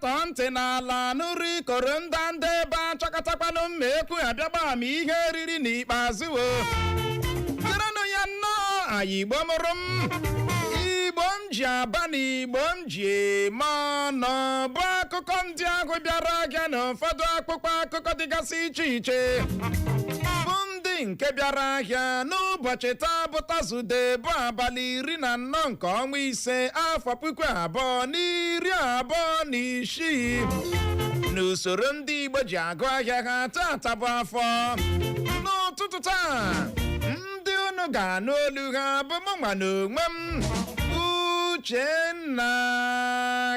Tọọ ntị n'ala nụrụ ikoro ndanda ebe a chọkọtakwanụ mma ekwu abịagba m ihe eriri n'ikpeazụ o jerenụ ya nnọọ. Anyị Igbo mụrụ m, Igbo m ji aba na Igbo m ji eme ọnụ, bụ akụkọ ndị ahụ bịara abịa na ụfọdụ akpụkpọ akụkọ dịgasị iche iche, bụ ndị nke bịara ahịa n'ụbọchị taa, bụ Tọzdee, bụ abalị 14 nke ọnwa 5, afọ 2026, n'usoro ndị Igbo ji agụ ahịa ha. Tata bụ afọ. N'ụtụtụ taa, ndị unu ga-anụ olu ha bụ mụ nwa na onwe m, Uchenna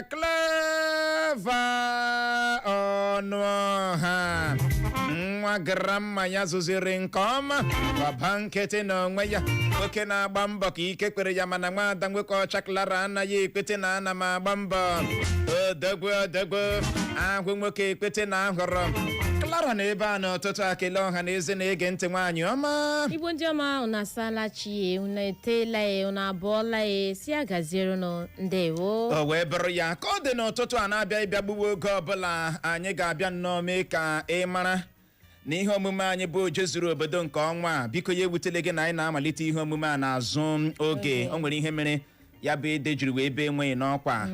Clever Ọnụọha, nwa grandma ya zụziri nke ọma, baba nkịtị n'onwe ya, nwoke na-agba mbọ ka ike kwere ya, mana nwaada nwoke ọcha Clara anaghị ekwete na ana m agba mbọ. Odogwu, odogwu ahụ, nwoke ekwete na ahụrụ Clara na ebe a n'ụtụtụ a. Kelee ọha na eze na-ege ntị, nwaanyị ọma. Igbo ndị ọma, unu asaala chi, unu eteela e, unu abụọla e, si agaziere unu. Ndewo. O wee bụrụ ya ka ọ dị n'ụtụtụ a na-abịa ịbịa gbuwe oge ọbụla anyị ga-abịa nnọọ mee ka ị mara na ihe omume anyị bụ Oje Zuru Obodo nke ọnwa a. Biko, ya ewutele gị na anyị na-amalite ihe omume a n'azụ oge. O nwere ihe mere ya bụ ede jiri wee bee enweghị n'ọkwa,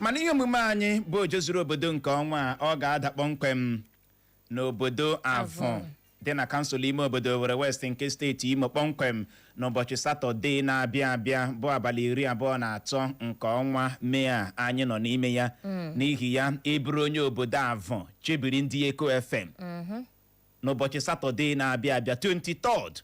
mana ihe omume anyị bụ Oje Zuru Obodo nke ọnwa a, ọ ga-ada kpọmkwem n'obodo Avụ dị na kansụl ime obodo Owerri West nke steeti Imo, kpọmkwem n'ụbọchị Satọde na-abịa abịa, bụ abalị 23 nke ọnwa Mee a anyị nọ n'ime ya. N'ihi ya, ịbụrụ onye obodo Avụ, chebiri ndị Eko FM n'ụbọchị Satọde na-abịa abịa, 23rd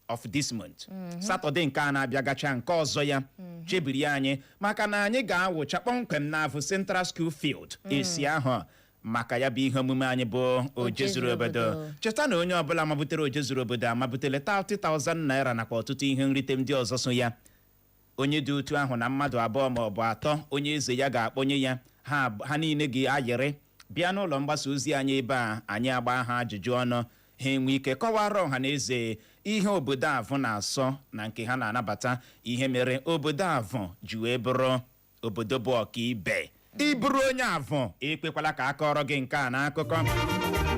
of this month, Satọde nke a na-abịa gacha nke ọzọ ya, chebiri anyị, maka na anyị ga-awụcha kpọmkwem n'Avụ Central School Field esi ahụ maka ya bụ ihe omume anyị bụ Oje Zuru Obodo. Cheta na onye ọbụla mabutere Oje Zuru Obodo amabutere 30,000 naira nakwa ọtụtụ ihe nrite ndị ọzọ so ya. Onye dị otu ahụ na mmadụ abụọ ma ọ bụ atọ onye eze ya ga-akpọnye ya, ha niile ga-ayịrị bịa n'ụlọ mgbasa ozi anyị ebe a, anyị agba ha ajụjụ ọnụ, ha enwe ike kọwara ọha na eze ihe obodo Avụ na-asọ na nke ha na-anabata, ihe mere obodo Avụ ji wee bụrụ obodo bụ ọkaibe. Ịbụrụ onye Avụ, ekwekwala ka akọrọ gị nke a n'akụkọ.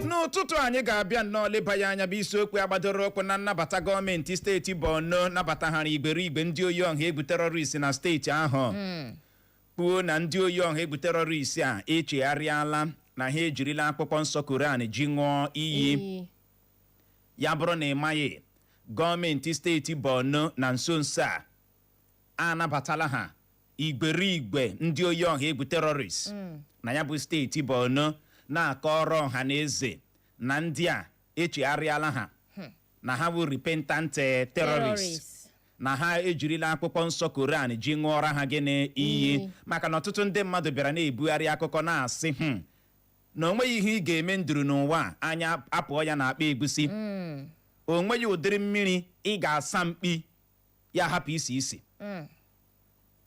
N'ụtụtụ anyị ga-abịa nnọọ leba ya anya bụ isiokwu agbadoro ụkwụ na nnabata gọọmenti steeti Borno nabataghara igberigbe ndị oyi ọha egwu terrorist na steeti ahụ, kwuo na ndị oyi ọha egwu terrorist a echegharịala, na ha ejirila akwụkwọ nsọ Koran ji ṅụọ iyi. Ya bụrụ na ị maghị, gọọmenti steeti Borno na nso nso a anabatala ha igberigbe ndị oyi ọha egwu terrorist na ya bụ steeti Borno, na-akọrọ ọha na eze na ndị a echegharịala ha, na ha bụ repentant terrorist, na ha ejirila akwụkwọ nsọ Koran ji ṅụọra ha gịnị? Iyi. Maka na ọtụtụ ndị mmadụ bịara na-ebugharị akụkọ na-asị na o nweghị ihe ị ga-eme nduru n'ụwa a, anya apụọ ya na akpa egusi. O nweghị ụdịrị mmiri ị ga-asa mkpi ya hapụ isi isi.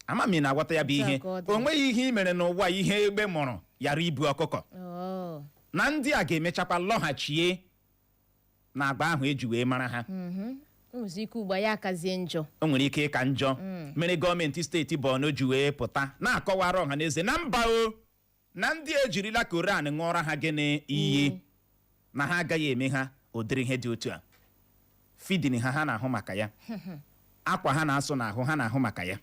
Ama m ị na-aghọta ya bụ ihe. Otu a ka ọ dị. O nweghị ihe ị mere n'ụwa ihe egbe mụrụ yara ibu ọkụkọ. Na ndị a ga-emechakwa lọghachie na agba ahụ eji wee mara ha. O nwezi ike ugbu a ya akazie njọ. O nwere ike ịka njọ, mere gọọmenti steeti Borno ji wee pụta na-akọwara ọha na eze na mba o, na ndị ejirila Koran ṅụọra ha gịnị? Iyi, na ha agaghị eme ha ụdịrị ihe dị otu a. Feeding ha, ha na-ahụ maka ya. Akwa ha na-asụ n'ahụ, ha na-ahụ maka ya.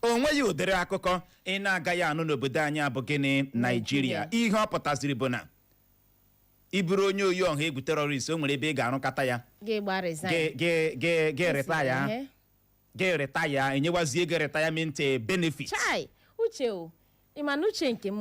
O nweghị ụdịrị akụkọ ị na-agaghị anụ n'obodo anyị abụ gịnị? Naijiria. Ihe ọ pụtaziri bụ na ị bụrụ onye oyi ọha egwu terrorist, o nwere ebe ị ga-arụkọta ya. Ga-egba resign. Ge retire, ge retire, enyewazie gị retirement benefit. Chai, uche o, ị ma na uche nke m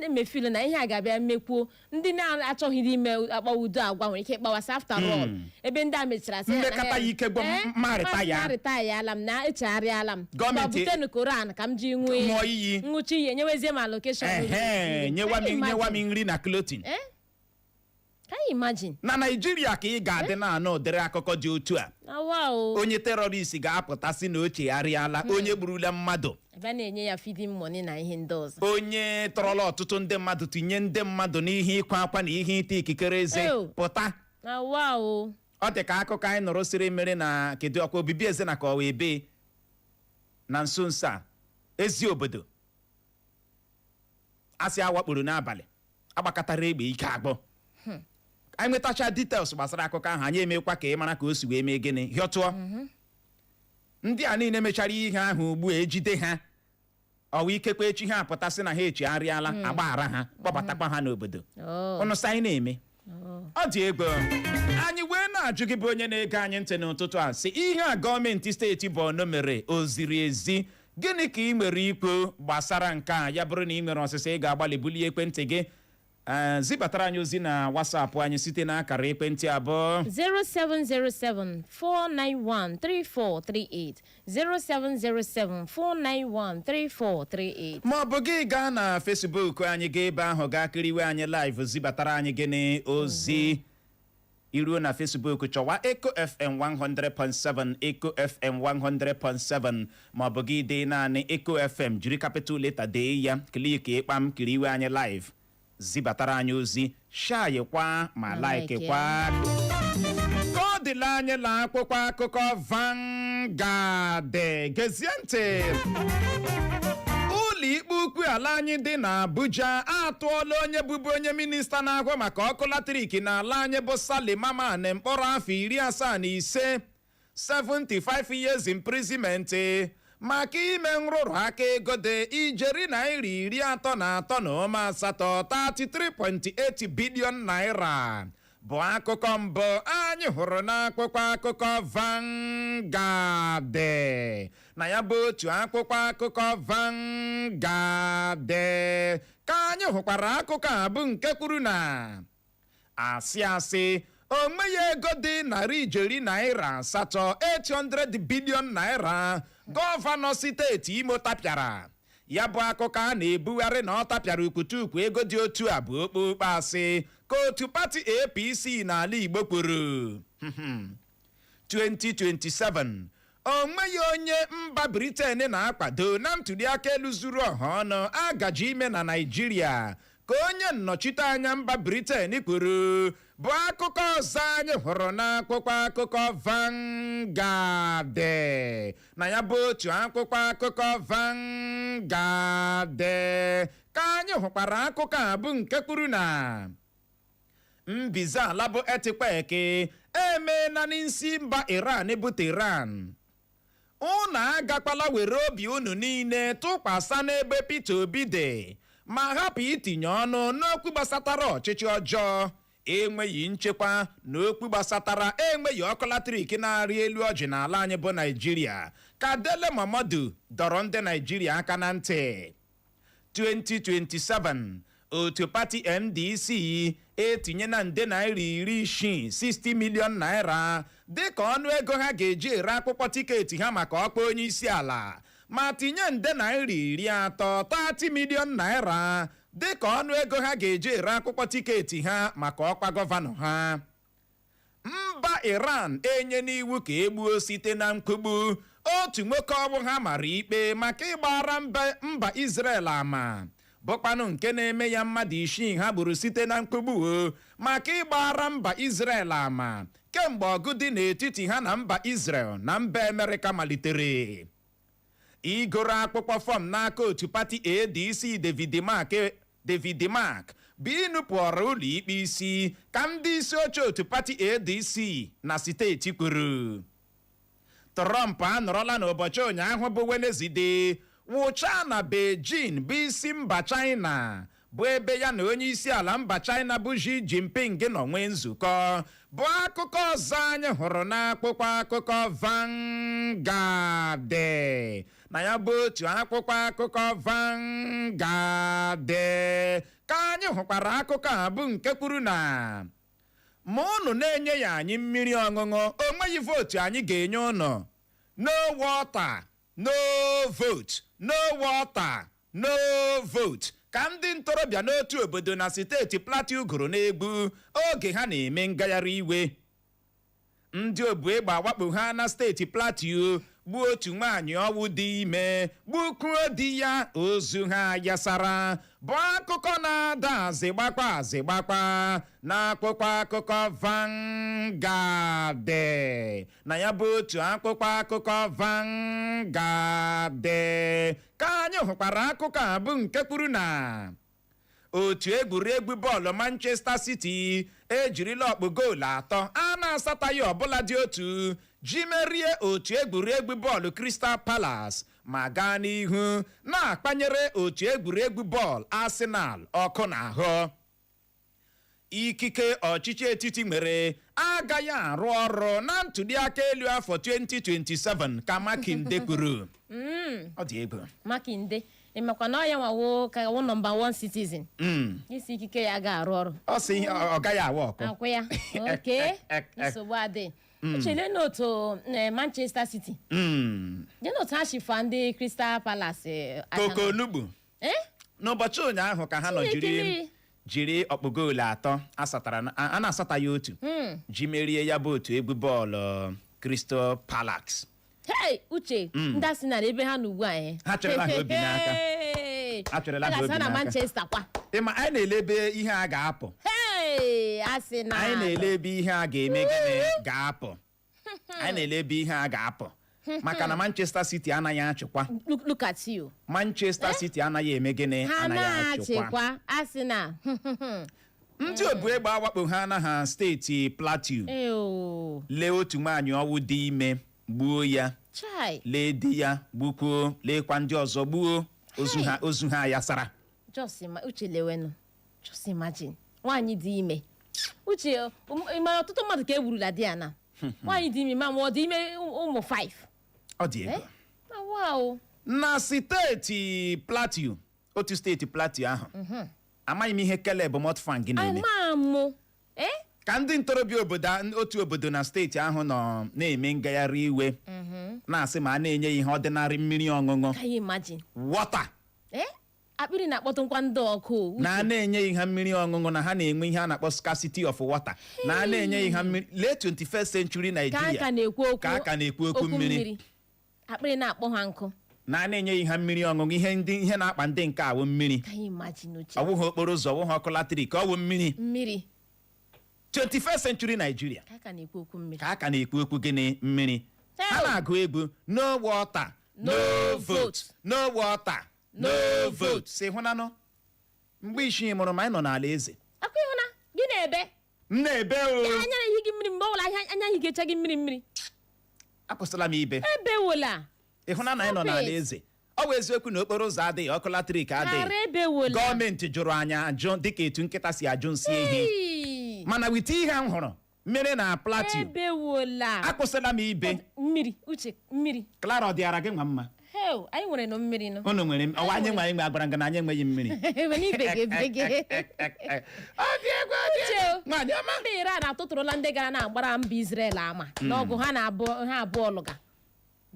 emefilo na ihe a ga-abịa mekwuo ndị na-achọghị ime akpawa udo agwa nwere ike ịkpawasị. After all, ebe ndị a mechara sị ha na Mmekọta ya ike gwọ ma retire. Ma retire ala m na echegharịala m. Gọọmenti- Gwa butenu Koran ka m ji ṅụọ ṅụọ iyi. Ṅụchi iyi, enyewezie m allocation. Ehe, nyewa m Can you nyewa m imagine? nri na clothing. Eh? Can you imagine? Na Naijiria ka ị ga-adị na-anụ ụdịrị akụkọ dị otu a. Awa o. Onye terrorist ga-apụta sị na o chegharịala, onye gburula mmadụ, ebe a na-enye ya feeding money na ihe ndị ọzọ. Onye tọrọla ọtụtụ ndị mmadụ, tinye ndị mmadụ n'ihe ịkwa akwa na ihe ite ikikere eze, Ew. pụta. Awa o. Ọ dị ka akụkọ anyị nụrụ siri mere na kedu ọkwa obibi eze na ka ọ wee bee na nso nso a, ezi obodo. Asị awakporo n'abalị, agbakọtara egbe ike agbọ. Anyị nwetacha details gbasara akụkọ ahụ, anyị emekwa ka ị mara ka o si wee mee. Gịnị hịọtụọ ndị a niile mechara ihe ahụ ugbu a, ejide ha. Ọwa ikekwe echi ha apụtasị na ha echegharịala, agbaghara ha, kpọbatakwa ha n'obodo. Oh. Ụnụ sị anyị na-eme ọ dị egwu. Anyị wee na-ajụ gị bụ onye na-ege anyị ntị n'ụtụtụ a, sị ihe a gọọmenti steeti Borno mere o ziri ezi? Gịnị ka ị nwere ikwu gbasara nke a? Ya bụrụ na ị nwere ọsịsa, ị ga-agbalị bulie ekwentị gị, zibatara anyị ozi na WhatsApp anyị site n'akara ekwentị abụọ: 0707 491 3438, 0707 491 3438. Ma ọ bụ gị gaa na Facebook anyị, gaa ebe ahụ gaa kiriwe anyị live, zibatara anyị gịnị? Ozi. Iruo na Facebook, chọwa Eco FM 100.7, Eco FM 100.7, ma ọ bụ gị dee naanị Eco FM, jiri capital letter dee ya, click ịkpam, kiriwe anyị live, zibatara anyị ozi, share kwa ma Ma like like. Kwa ka ọ dịla anyị la akwụkwọ akụkọ Vanguard. Gezie ntị. Ụlọ ikpe ukwu ala anyị dị n'Abuja atụọla onye bụbu onye minista na-ahụ maka ọkụ latrik n'ala anyị bụ Sale Mamman mkpọrọ afọ 75, 75 years imprisonment, maka ime nrụrụ aka ego dị ijeri naira 33.8, 33.8 billion naira, bụ akụkọ mbụ anyị hụrụ n'akwụkwọ akụkọ Vanguard. Na ya bụ otu akwụkwọ akụkọ Vanguard ka anyị hụkwara akụkọ a bụ nke kwuru na asị asị o nweghị ego dị narị ijeri naira 8, 800 billion naira, gọvanọ steeti Imo tapịara. Ya bụ akụkọ a na-ebugharị na ọ tapịara ukwutukwu ego dị otu a bụ okpokpo asị, ka otu pati APC n'ala Igbo kwuru. 2027, o nweghị onye mba Britain na-akwado na ntụliaka elu zuru ọha ọnụ agaji ime na Naịjirịa, ka onye nnọchiteanya mba Britain kwuru, bụ akụkọ ọzọ anyị hụrụ n'akwụkwọ akụkọ Vanguard. Na ya bụ otu akwụkwọ akụkọ Vanguard ka anyị hụkwara akụkọ a bụ nke kwuru na mbize ala bụ earthquake emeela n'isi mba Iran bụ Tehran. Unu agakwala were obi unu niile tụkwasị n'ebe Peter Obi dị ma hapụ itinye ọnụ n'okwu gbasatara ọchịchị ọjọọ, enweghị nchekwa na okwu gbasatara enweghị ọkụ latrik na-arị elu ọjị n'ala anyị bụ Naijiria, ka Dele Momodu dọrọ ndị Naijiria aka na ntị. 2027, otu pati NDC etinye na nde naira 60, 60 million naira, dịka ọnụ ego ha ga-eji ere akwụkwọ tiketi ha maka ọkwa onye isi ala, ma tinye nde naira 30, 30 million naira, dịka ọnụ ego ha ga-eji ere akwụkwọ tiketi ha maka ọkwa gọvanọ ha. Mba Iran enye n'iwu ka egbuo site na nkwugbu otu nwoke ọbụ ha mara ikpe maka ịgbara mba Israel ama, bụkwanụ nke na-eme ya mmadụ isii ha gburu site na nkwugbu maka ịgbara mba Israel ama kemgbe ọgụ dị n'etiti ha na mba Israel na mba Amerịka malitere. Igoro akwụkwọ fọm n'aka otu pati ADC David Mark, David Mark bụ ịnụpụọrọ ụlọ ikpe isi, ka ndị isi oche otu pati ADC na steeti kwuru. Trump anọrọla n'ụbọchị ụnyaahụ bụ Wenezde wụchaa na Beijing bụ isi mba China, bụ ebe ya na onye isi ala mba China bụ Xi Jinping nọ nwee nzukọ, bụ akụkọ ọzọ anyị hụrụ n'akwụkwọ akụkọ Vanguard. Na ya bụ otu akwụkwọ akụkọ Vanguard ka anyị hụkwara akụkọ a bụ nke kwuru na ma unu na-enye ya anyị mmiri ọṅụṅụ, o nweghị vootu anyị ga-enye unu. No water, no vote, no water, no vote, ka ndị ntorobịa n'otu obodo na steeti Plateau gụrụ n'egwu oge ha na-eme ngagharị iwe. Ndị obu egbe awakpo ha na steeti Plateau, gbuo otu nwaanyị ọwụ dị ime, gbukwuo di ya, ozu ha yasara, bụ akụkọ na-ada azịgbakwa azịgbakwa n'akwụkwọ akụkọ Vanguard. Na ya bụ otu akwụkwọ akụkọ Vanguard ka anyị hụkwara akụkọ a bụ nke kwuru na Otu egwuregwu bọọlụ Manchester City ejirila ọkpụ goolu 3 a na-asataghị ọbụla dị otu ji merie otu egwuregwu bọọlụ Crystal Palace, ma gaa n'ihu na-akpanyere otu egwuregwu bọọlụ Arsenal ọkụ n'ahụ. Ikike ọchịchị etiti nwere agaghị arụ ọrụ na ntụliaka elu afọ 2027, ka Makinde kwuru. Ọ dị egwu. Makinde, ị makwa na ọ ya nwawo ka wụ number one citizen. Isi ikike ya ga-arụ ọrụ. Ọ sị ihe ọ gaghị awa ọkụ. Akwụ ya oke nsogbu adị. Uchele n'otu Manchester City dị n'otu ha shifa ndị Crystal Palace aka Koko onugbu. Eh? N'ụbọchị ụnyaahụ ka ha nọ jiri Chineke. Jiri ọkpụ goolu 3 asatara a na-asataghị otu ji merie ya bụ otu egwu bọọlụ Crystal Palace. Hey, Uche, ndị Arsenal ebe ha nọ ugbu a, eh? Ha chọrọla ha obi n'aka. Hey! Ha chọrọla ha Ha obi ga-asa na n'aka. Manchester kwa. Ịma anyị na-ele ebe ihe a ga-apụ. Hey, Arsenal. Anyị na-ele ebe ihe a ga-eme gịnị ga-apụ. Anyị na-ele ebe ihe a ga-apụ maka na Manchester City anaghị achịkwa. Look, look at you. Manchester City anaghị eme gịnị? Ha Anaghị achịkwa. na-achịkwa Arsenal. Ndị obu egbe awakpo ha na ha steeti Plateau. Ew. Lee otu nwaanyị ọwụ dị ime, gbuo ya. Chai. Lee di ya, gbukwuo, leekwa ndị ọzọ, gbuo. Ozu ha, ozu ha yasara. Uche, lewenụ, just imagine nwaanyị dị ime. Uche, ị mara ọtụtụ mmadụ ka e gburula di ya na nwaanyị dị ime, ma ọ dị ime ụmụ 5. Ọ dị egwu. Na wow. Na steeti Plateau, otu steeti Plateau ahụ, amaghị m ihe Caleb Mutfwang na-eme. Ama mụ, eh. Ka ndị ntorobịa obodo otu obodo na steeti ahụ nọ na-eme ngagharị iwe, na-asị ma a na-enye ya ihe ọdịnarị mmiri ọṅụṅụ. Can you imagine? Water. Eh, akpịrị na-akpọtụ nkwa ndị ọkụ o, Uche. Na a na-enye ha mmiri ọṅụṅụ, na ha na-enwe ihe a na-akpọ scarcity of water, na a na-enye ha mmiri. Lee 21st century Ka a Nigeria. ka na-ekwu okwu Ka a ka na-ekwu okwu mmiri. Akpịrị na-akpọ ha nkụ. Na a na-enye ha mmiri ọṅụṅụ, ihe ndị ihe na-akpa ndị nke awụ mmiri. Can you imagine, Uche? Ọ bụghị okporo ụzọ, ọ bụghị ọkụ latrik, ọ wụ mmiri. Mmiri. 21st century Nigeria. Ka a ka na-ekwu okwu mmiri. Ka a ka na-ekwu okwu gịnị? Mmiri. Ha na-agụ egwu "No water, no No vote, vote. no water, no No vote." vote. Si hụnanụ mgbe isii mụrụ ma anyị nọ n'ala eze. Akwa ịhụna gị na-ebe. M na-ebe o. Anya na-ehi gị mmiri mgbe ọbụla anya anyị ga-echa gị mmiri mmiri. Akwụsịla m ibe. Ebewola. Ịhụna na anyị nọ Stop n'ala it. eze. Ọ bụ eziokwu na okporo ụzọ adịghị, ọkụ latrik adịghị. Ghara ebewola. Gọọmenti jụrụ anyị ajụ dịka etu nkịta si ajụ nsị ehi. Hey! Mana wite ihe m hụrụ mmiri na Plateau, Ebewola. akwụsịla m ibe. Mmiri, Uche, mmiri. Clara, ọ dịara gị nwa mma? Heo, anyị nwere nụ mmiri nụ. Unu nwere ọwa anyị nwe. Anyị nwe agwara nga na anyị enweghị mmiri. Ebe n'ibe gị ebe gị. Ọ dị egwu, ọ dị Uche egwu. o. Nwaanyị ọma. Mba Iran atụtụrụla ndị gara na-agbara mba Israel ama n'ọgụ ha na-abụ ha abụọ lụga.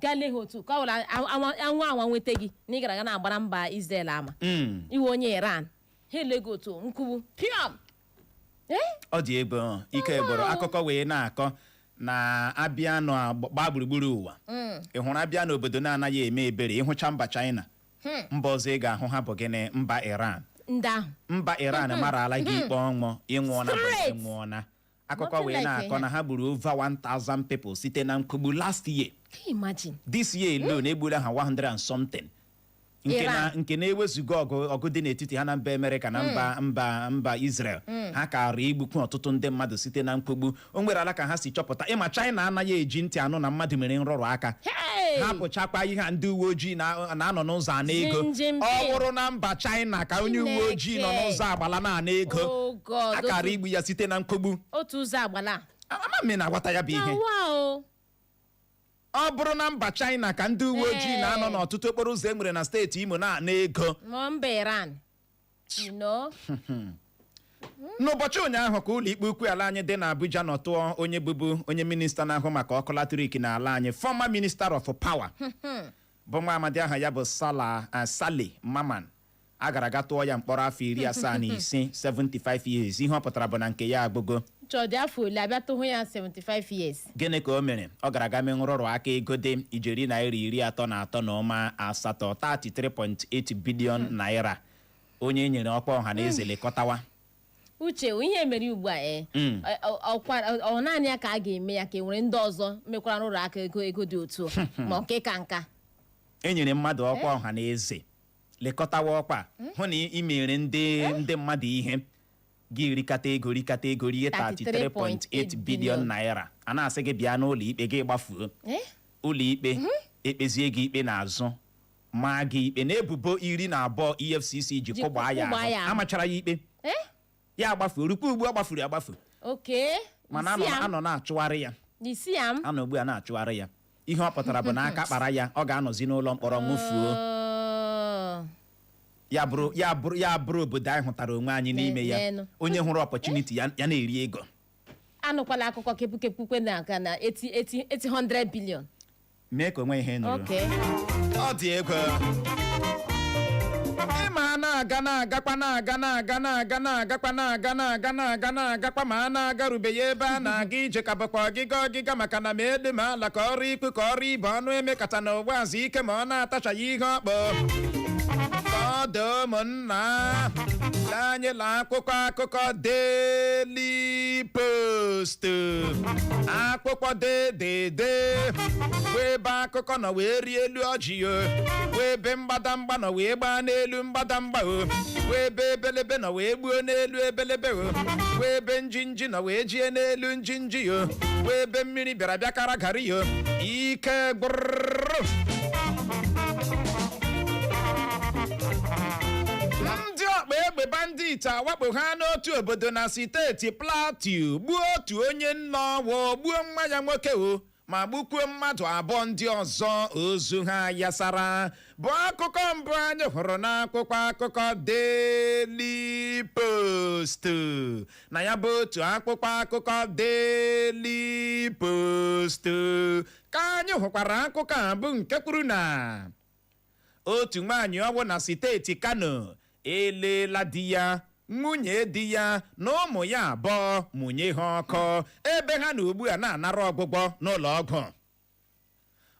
Gaa lee ha otu ka ọ bụla anwụ anwa nweta gị na ị gara aga na-agbara mba Israel ama. Iwe onye Iran, ha ele gị otu nkwubu piọm, eh. Ọ dị egwu, ike gwụrụ. Akụkọ wee na-akọ na abịa nọ gbaa gburugburu ụwa, ị hụrụ abịa n'obodo na-anaghị eme ebere, ịhụcha mba China, mba ọzọ ị ga-ahụ ha bụ gịnị? Mba Iran. Ndị ahụ. Mba Iran marala gị ikpe ọnwụ, ịnwụọna bụ Straight. ịnwụọna. Akụkọ Nothing wee like na-akọ ihe. na ha gburu over 1000 people site na nkugbu last year. Can you imagine? This year alone, egbula ha 100 and something, nke na Iran. nke na-ewezuga ọgụ dị n'etiti ha na mba Amerịka na mba Israel, ha kara igbukwu ọtụtụ ndị mmadụ site na mkpegbu. O nwere ala ka ha si chọpụta ịma China anaghị eji ntị anụ na mmadụ mere nrụrụ aka. Hey! Ha pụchakwa ihe a ndị uwe ojii na-anọ n'ụzọ ana ego. Xi Jinping. Ọ wụrụ na mba China ka onye uwe ojii nọ Chineke. n'ụzọ agbala na-ana ego, Oh God, a kara igbu ya site na mkpegbu. Otu ụzọ agbala. Ama m ị na-aghọta ya bụ Na ihe. wow. Ọ bụrụ na mba China ka ndị uwe ojii na-anọ n'ọtụtụ okporo ụzọ e nwere na steeti Imo na-ana ego. Ma mba Iran. N'ụbọchị ụnyaahụ ka ụlọ ikpe ukwu ala anyị dị n'Abuja nọ tụọ onye bụbu onye minista na-ahụ maka ọkụ latrik n'ala anyị, former minister of power, bụ nwa amadi aha ya bụ Sale Maman, a gara aga tụọ ya mkpọrọ afọ 75, 75 years. Ihe ọ pụtara bụ na nke ya agbụgo. Chọ dị afọ ole abịa tụhụ ya 75 years? Gịnị ka o mere? Ọ gara aga mee nrụrụ aka ego dị ijeri naira 33.8, 33.8 billion naira, onye e nyere ọkwa ọha na eze lekọtawa. Uche, ihe mere ugbu a, ee, ọkwa ọ naanị ya ka a ga-eme ya, ka e nwere ndị ọzọ mekwara nrụrụ aka ego dị otu a, ma ọ nke ka nka? E nyere mmadụ ọkwa ọha na eze Lekọtawa ọkwa, hụ na ị mere ndị mmadụ ihe gị, rikata ego, rikata ego, rie 33.8 billion naira, a na-asị gị bịa n'ụlọ ikpe, gị gbafuo. Eh? Ụlọ ikpe ekpezie gị ikpe n'azụ, maa gị ikpe na ebubo 12 EFCC ji ji kụgbaa ya kụgbaa ahụ. Ya ahụ. Amachara ya ikpe, Eh? ya agbafuo. Rukwa ugbu ọ gbafuru agbafu, mana Isi ya m. anọ na-achụgharị ya. Isi ya m. Anọ ugbu a na-achụgharị ya. Ihe ọ pụtara bụ na aka kpara ya, ọ ga-anọzi n'ụlọ mkpọrọ nwụfuo. Oh. Ya bụrụ obodo anyị hụtara onwe anyị n'ime ya, N'enu. onye hụrụ opportunity ya, ya na-eri ego. Anụkwala akụkọ kepukepu kwe na aka na 80 80 800 billion. Mee ka onwe ihe nụrụ. Ọ dị ego. Ịma a na-aga, na-agakwa, na-aga, na-aga, na-aga, na-agakwa, na-aga, na-aga, na-aga, na-agakwa, ma a na-agarubeghị ebe a na-aga ije, ka bụkwa ọgịga ọgịga, maka na ma elu ma ala, ka ọrụ ikwu ka ọrụ ibe ọnụ emekata na ụgbọ azụ ike, ma ọ na-atachaghị ihe ọkpọ ka ọ dị. Ụmụnna, lee anyị la akwụkwọ akụkọ Daily Post, akwụkwọ dedede bụ ebe akụkọ nọ wee rie elu ọjị o, bụ ebe mgbadamgba nọ wee gbaa n'elu mgbadamgba o, bụ ebe ebelebe nọ wee gbuo n'elu ebelebe o, bụ ebe njinji nọ wee jie n'elu njinji o, bụ ebe mmiri bịara bịakara gari o. Ike gbụrụ ndị ọkpa egbe bandit awakpo ha n'otu obodo na steeti Plateau, gbuo otu onye nna ọwụ, gbuo nwa ya nwoke o, ma gbukwuo mmadụ abụọ ndị ọzọ. Ozu ha yasara bụ akụkọ mbụ anyị hụrụ n'akwụkwọ akụkọ Daily Post. Na ya bụ otu akwụkwọ akụkọ Daily Post ka anyị hụkwara akụkọ a bụ nke kwuru na otu nwaanyị ọwụ na steeti Kano eleela di ya, nwunye di ya na ụmụ ya abụọ, mụnye ha ọkụ, ebe ha na ugbu a na-anara ọgwụgwọ n'ụlọ ọgwụ.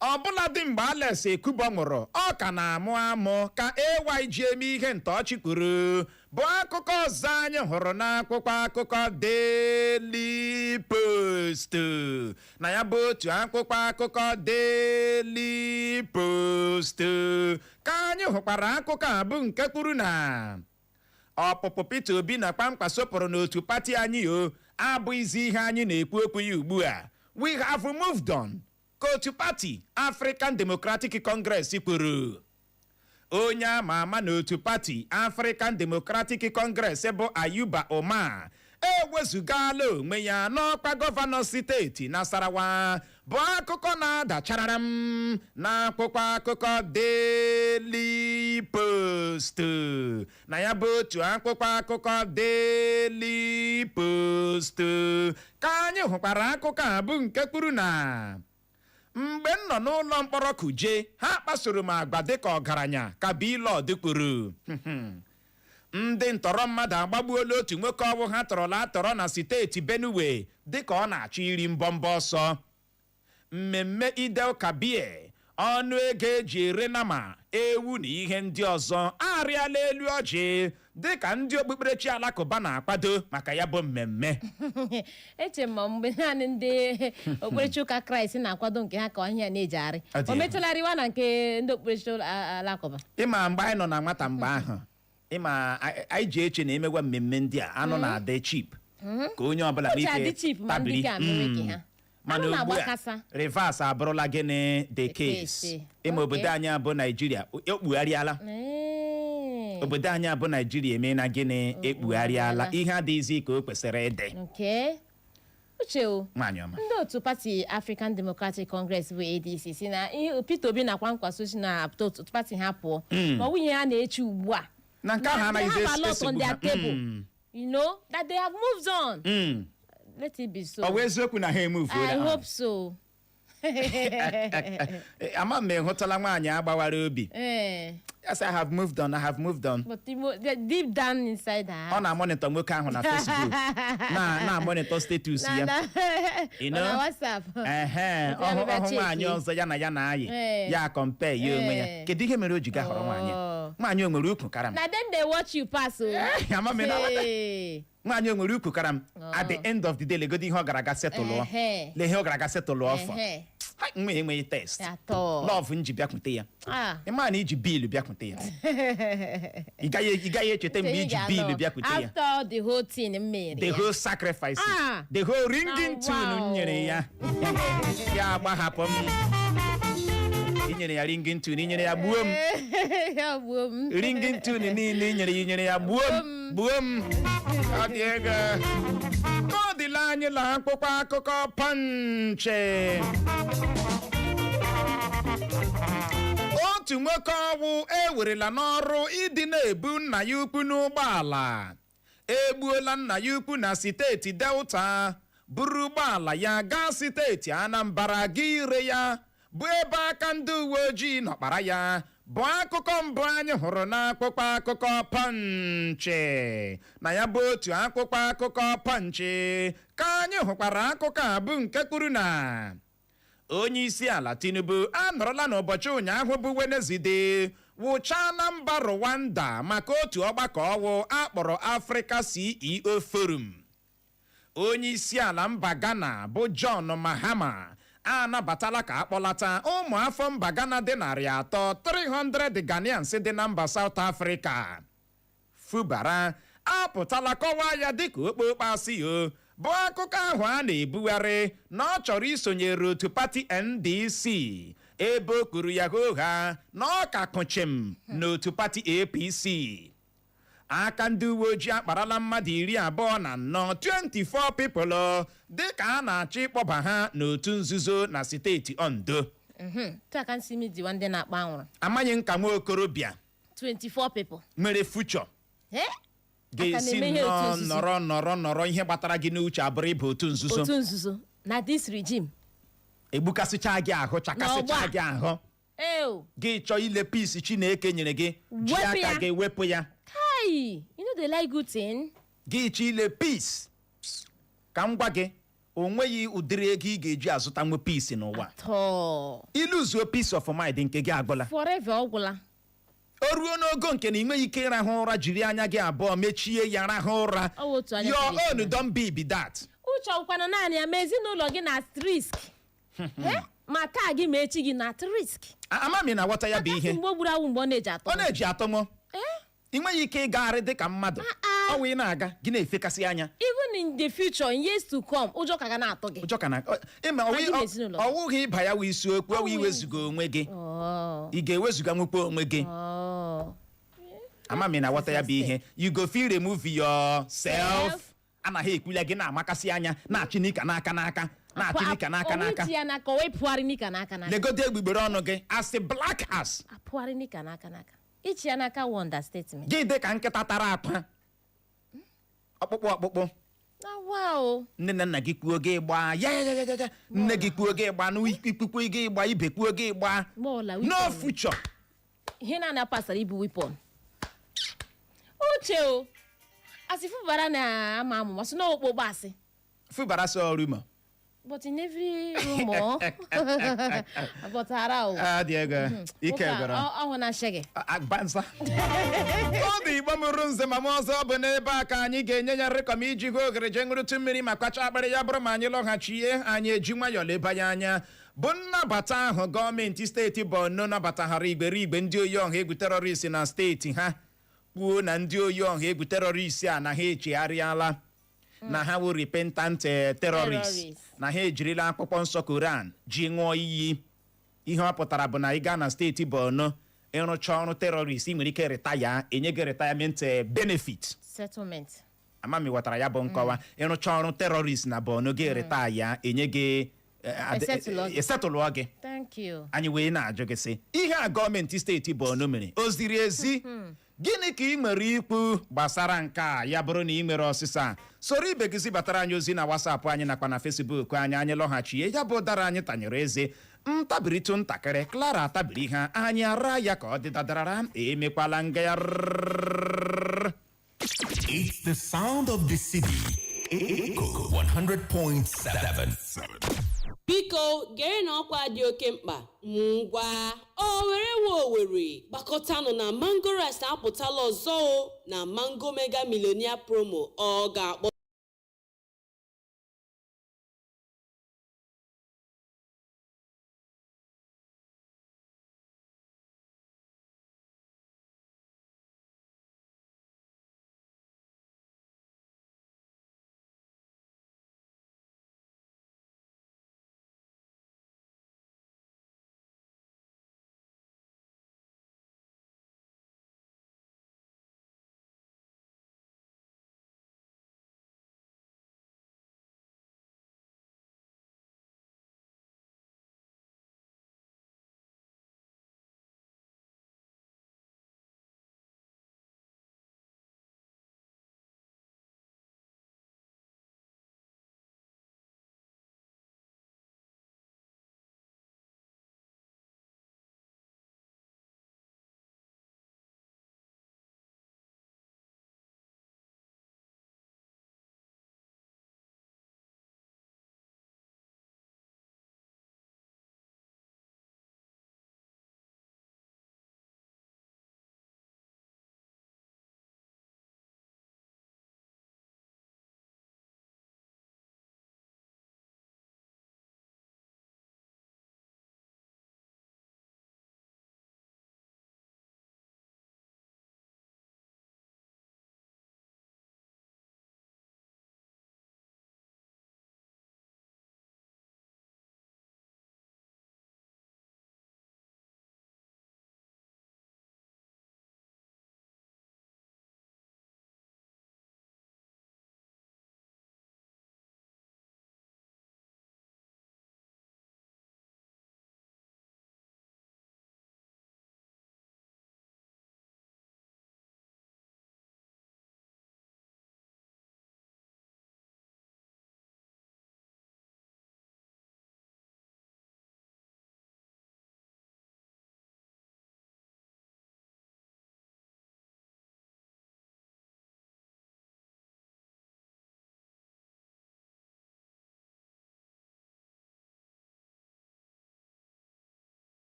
Ọbụladị mgbe Alex Ekubo nwụrụ, ọ ka na-amụ amụ ka AY ji eme ihe ntọọchị kwuru, bụ akụkọ ọzọ anyị hụrụ n'akwụkwọ akụkọ Daily Post. Na ya bụ otu akwụkwọ akụkọ Daily Post ka anyị hụkwara akụkọ a bụ nke kwuru na ọpụpụ Peter Obi na kpamkpa sopụrụ n'otu pati anyị o abụghịzi ihe anyị na-ekwu okwu ya ugbu a. We have moved on, ka otu pati African Democratic Congress kwuru. Onye ama ama n'otu pati African Democratic Congress bụ Ayuba Umar ewezugala onwe ya n'ọkwa gọvanọ steeti Nasarawa, bụ akụkọ na-adacharara m n'akwụkwọ akụkọ Daily Post. Na ya bụ otu akwụkwọ akụkọ Daily Post ka anyị hụkwara akụkọ a bụ nke kwuru na mgbe m nọ n'ụlọ mkpọrọ Kuje, ha kpasoro m agwa dịka ọgaranya, ka Blord kwuru. Ndị ntọrọ mmadụ agbagbuola otu nwoke ọwụ ha tọrọla atọrọ na steeti Benue dịka ọ na-achọ iri mbọmbọ ọsọ. Mmemme Eid Kabir, ọnụ ego eji ere nama, ewu na ihe ndị ọzọ arịala elu ọjị dịka ndị okpukperechi Alakụba na-akwado maka ya bụ mmemme. Eche m ma mgbe naanị ndị okpukperechi Ụka Kraịst na-akwado nke ha ka ọhịa na-ejegharị. Ọ dị o egwu. metụlarịwa na nke ndị okpukperechi Alakụba. Ịma mgbe anyị nọ na nwata, mgbe ahụ, ịma anyị ji eche na emegwa mmemme ndị a, anụ na-adị cheap ka onye ọbụla O ji nwee ike adị cheap ma ndị tabiri. ka mewe nke ha. Mana Anụ ugbu a, na-agbakasa. reverse abụrụla gịnị the case. Case. Ịma obodo anyị abụ Naijiria ekpugharịala. Obodo anyị abụ Naijiria emeela gịnị? Ekpugharịala. Ihe adịghịzi ka o kwesịrị ịdị. Nke uche o. Nwaanyị ọma. Ndị otu pati African Democratic Congress bụ ADC si na ihe Peter Obi nakwa nkwaso si na otu pati ha pụọ, ma ọ bụ ihe ha na-eche ugbu a Na nke ahụ they anaghịzi have a lot on esogbu their ha. table, that they have moved on. Let it be so. Ọ bụ eziokwu na ha emuvuola? I hope so. Ama m, ịhụtala nwaanyị agbawara obi? Eh, Yes, I have moved on, I have moved on. But deep down inside her Ọ na-amonitor nwoke ahụ na Facebook, na-amonitor status ya. You know? Na WhatsApp. Ehe. Otu ya ọhụ bịa ọhụ cheki. nwaanyị ọzọ ya na ya na-ayị, ya compare ya onwe ya. Kedu ihe mere o ji ga họrọ nwaanyị a? Nwaanyị o nwere ukwu kara m? Na dem dey watch you pass o. Ama m na aghọta. Hey. Nwaanyị o nwere ukwu kara m? At the end of the day, legodi ihe ọ gara aga setụlụọ. Lee ihe ọ gara aga setụlụọ ọfọ. Ha, nwa enweghị taste. Atọ. Love nji bịakwute ya. Ah. Ịma na iji bill bịakwute. bịakwute ya. Ị gaghị echeta mgbe iji bill bịakwute ya. After the whole thing m mere The ya. whole sacrifice, Ah. the whole ringing Ah, tune m wow. nyere ya, ya agbahapụ m. I nyere ya ringing tune, i nyere ya gbuo m. Ya gbuo m. Ringing tune niile i nyere ya, i nyere ya gbuo m, gbuo m. Ọ dị ego ka ọ dịla. Anyị la akwụkwọ akụkọ Punch. Otu nwoke ọwụ ewerela n'ọrụ ịdị na-ebu nna ya ukwu n'ụgbọala egbuola nna ya ukwu na steeti Delta, buru ụgbọala ya gaa steeti Anambra ga ire ya, bụ ebe aka ndị uwe ojii nọkpara ya, bụ akụkọ mbụ anyị hụrụ n'akwụkwọ akụkọ Punch. Na ya bụ otu akwụkwọ akụkọ Punch ka anyị hụkwara akụkọ a, bụ nke kwuru na onye isi ala Tinubu anọrọla n'ụbọchị ụnyaahụ bụ Wenezde wụchaa na mba Rwanda maka otu ọgbakọ ọwụ akpọrọ Africa CEO Forum. Onye isi ala mba Ghana bụ John Mahama anabatala ka akpọlata ụmụ afọ mba Ghana dị 300, 300 Ghanaians dị na mba South Africa. Fubara apụtala kọwaa ya dịka okpokpo asị o, bụ akụkọ ahụ a na-ebugharị na ọ chọrọ isonyere otu pati NDC, ebe o kwuru ya hoha na ọ ka kụchim n'otu pati APC. Aka ndị uwe ojii akparala mmadụ 24, 24 people, dịka a na-achọ ịkpọba ha n'otu nzuzo na steeti Ondo. Taa ka nsị m diwa ndị na-akpa anwụrụ. Amaghị nka nwa okorobịa 24 people nwere future Eh? ga-esi Aka na-eme ihe otu nnọọ nzuzo. nọrọ nọrọ nọrọ, ihe gbatara gị n'uche abụrụ ịba otu nzuzo. Otu nzuzo na this regime. Egbukasịcha gị ahụ, chakasịcha N'ọgbọ a. gị ahụ. Ew. Gị chọọ ile peace Chineke nyere gị ji Wepụ aka ya. gị wepụ ya. Kai, you no dey like good thing. Gị chọọ ile peace, ka m gwa gị, o nweghị ụdịrị ego ị ga-eji azụta nwe peace n'ụwa. Tọọ. Iluzuo peace of mind nke gị, agwụla. Forever, ọ gwụla. O ruo n'ogo nke na ị nweghị ike ịrahụ ụra, jiri anya gị abụọ mechie ya rahụ ụra. Ọ wụ otu anya Your ka ị own don be that. Uche, ọkwanụ naanị ya ma ezinụlọ gị na at risk. Eh? Ma taa gị ma echi gị na at risk. Amami na aghọta ya bụ ihe. Mgbe o gburu awụ, mgbe ọ na-eji atọ. Ọ na-eji atọmọ. Eh? Ị nweghị ike ịgagharị dịka mmadụ. Ah, ah. Ọ wụ ị na-aga, gị na-efekasị anya. Even in the future, in years to come, ụjọ ka ga na-atụ gị. Ụjọ ka na ịma. Ma gị na ezinụlọ. Ọ wụghị ịba ya wụ isiokwu, ọ wụ iwezuga onwe gị. Oh. Ị ga-ewezuga nwukwa onwe gị. Oh. Amami na aghọta ya bụ ihe. You go fit remove yourself. Self. Anaghị ekwula gị na-amakasị anya, na-achị n'ika n'aka n'aka, na-achị n'ika n'aka n'aka. Owu ya n'aka, o wee pụgharị n'ika n'aka n'aka. Legodo egbugbere ọnụ gị asị black as. Apụgharị n'ika n'aka n'aka, ichi ya n'aka wụ understatement. Gị dị ka nkịta tara akwa ọkpụkpụ ọkpụkpụ. Na wow. Nne na nna gị kwuo, gị gbaa ya ya ya ya ya. Nne gị kwuo, gị gbaa n'ikpukpu, gị gbaa ibe kwuo, gị gbaa. Gbọọla. No Weapon. future. Ihe na-ana pasara ibu weapon. Uche, o asị Fubara na ama amụma sị na okpokpo asị. Fubara sọ rumour. But in every rumor, but ara o. Ah, dị ego ike Nwoke a, gwara. Ọ hụ na shege. Agbansa ọ dị. Igbo mụrụ nze ma m ọzọ, bụ n'ebe a ka anyị ga-enye ya nrịkọm iji hụ oghere jee ṅụrụtụ mmiri ma kwacha akpịrị. Ya bụrụ ma anyị lọghachie, anyị eji nwayọọ leba ya anya, bụ nnabata ahụ gọọmenti steeti Borno nabataghara igberigbe ndị oyi ọha egwu terrorist na steeti ha, kwuo na ndị oyi ọha egwu terrorist a na ha echegharịala, na ha wụ repentant terrorist, Terrorist. na ha ejirila akwụkwọ nsọ Koran ji ṅụọ iyi. Ihe ọ pụtara bụ na ị gaa na steeti Borno ịrụcha ọrụ terrorist, ị nwere ike retire, enye gị retirement benefit. Settlement. Amami ghọtara ya bụ nkọwa. Ịrụcha ọrụ terrorist na Borno, gị retire, enye gị Esetụlụ gị. esetụlụọ gị. Thank you. Anyị wee na-ajụ gị sị, ihe a gọọmenti steeti Borno mere o ziri ezi? Gịnị ka ị nwere ikwu gbasara nke a? Ya bụrụ na ị nwere ọsịsa, soro ibe gị zibatara anyị ozi na WhatsApp anyị nakwa na Facebook anyị. Anyị lọghachie, ya bụ ụdara anyị tanyere eze ntabiritụ ntakịrị, Clara atabiri ha, anyị ara ya ka ọ dị dadarara. Emekwala ngagharị. It's the sound of the city. Echo 100.7. Biko gere na ọkwa dị oke mkpa. Ngwa, Owere we Owere, gbakọtanụ na Mango Rice apụtala ọzọ o na Mango Mega Millionaire Promo. Ọ ga-akpọ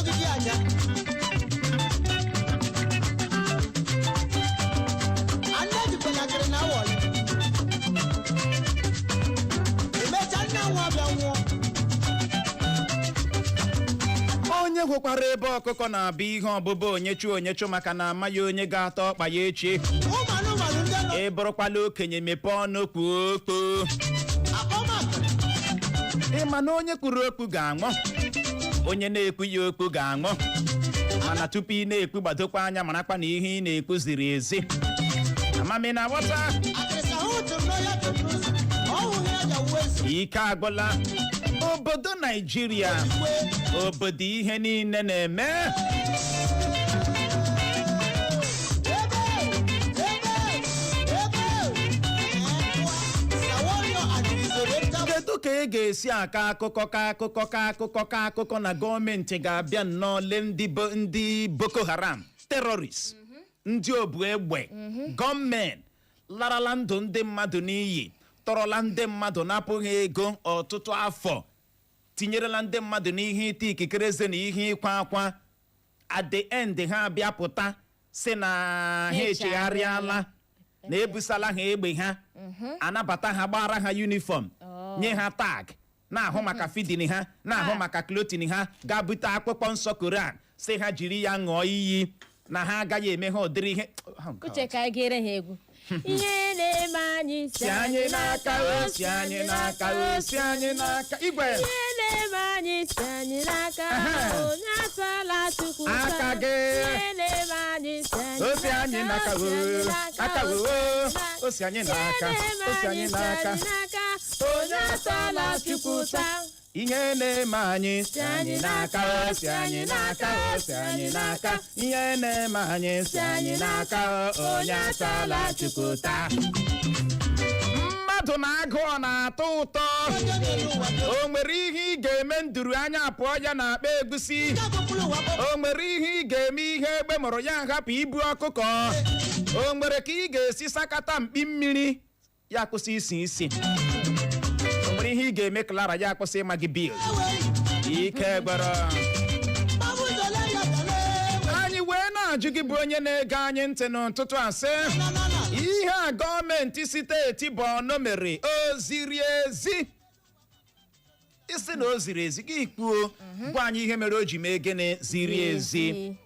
Ogidi aja. Anne jikwelakịrị na awọlị. Emecha nne nwa bịa nwụọ. Onye hụkwara ebe ọkụkọ na-abụ ihe ọbụbụ onyechu onyechu, maka na amaghị onye ga-ata ọkpa ya echi. Ụmụ anụmanụ ndị nọ. Ị bụrụkwala okenye, mepee ọnụ kwuo okwu. Akpọmakịrị. Ị ma na onye kwuru okwu ga-anwụ, onye na-ekwu ya okwu ga-anwụ. Mana tupu ị na-ekwu, gbadokwa anya, marakwa na ihe ị na-ekwu ziri ezi. Amami na ghọta. Akịrịsị ahụ tụrụ n'ọhịa, tụrụ n'ụzọ. Ọ hụghị ya ja wuo ezi. Ike agwụla obodo Naijiria, Kwe. obodo ihe niile na-eme. Ebe ebe ebe Saworio and his oriental. Kedu ka ị ga-esi akọ akụkọ ka akụkọ ka akụkọ ka akụkọ na gọọmenti ga-abịa nnọọ lee ndị Boko Haram, terrorist, ndị obu egbe, gọọmenti larala ndụ ndị mmadụ n'iyi, tọrọla ndị mmadụ, napụghị ego ọtụtụ afọ, tinyerela ndị mmadụ n'ihe ite ikikere eze na ihe ịkwa akwa? At the end, ha abịa pụta si na ha echegharịala, na ebusala ha egbe ha, anabata ha, gbara ha uniform, nye ha tag, na-ahụ maka feeding ha, na-ahụ maka clothing ha, ga bute akwụkwọ nsọ Koran, si ha jiri ya ṅụọ iyi na ha agaghị eme ha ụdịrị ihe. Oh, God. Uche, ka anyị gere ha egwu. Ihe na-eme anyị Si anyị n'aka o, si anyị n'aka o, si anyị n'aka igwe. Ihe na-eme anyị si anyị n'aka. Onye atala Chukwu ụta. Aka gị. Ihe na-eme anyị si anyị O si anyị n'aka o, o, aka o, o si anyị n'aka, o si anyị n'aka. Onye atala Chukwu ụta. Ihe na-eme anyị si anyị n'aka o, si anyị n'aka o, si anyị n'aka. Ihe na-eme anyị si anyị n'aka o, onye atala Chukwu ụta. Mmadụ na agụụ na-atọ ụtọ. O nwere ihe ị ga-eme nduru anya pụọ ya na akpa egusi? O nwere ihe ị ga-eme ihe egbe mụrụ ya hapụ ibu ọkụkọ? O nwere ka ị ga-esi sakata mkpi mmiri ya kwụsị isi isi? O nwere ihe ị ga-eme Clara ya kwụsị ịma gị bill? Ike gwara anyị wee na-ajụ gị bụ onye na-ege anyị ntị n'ụtụtụ a, sị, ihe a gọọmenti steeti Borno mere, o ziri ezi? Isi na o ziri ezi, gị kwuo, gwa anyị ihe mere o ji mee gịnị ziri ezi.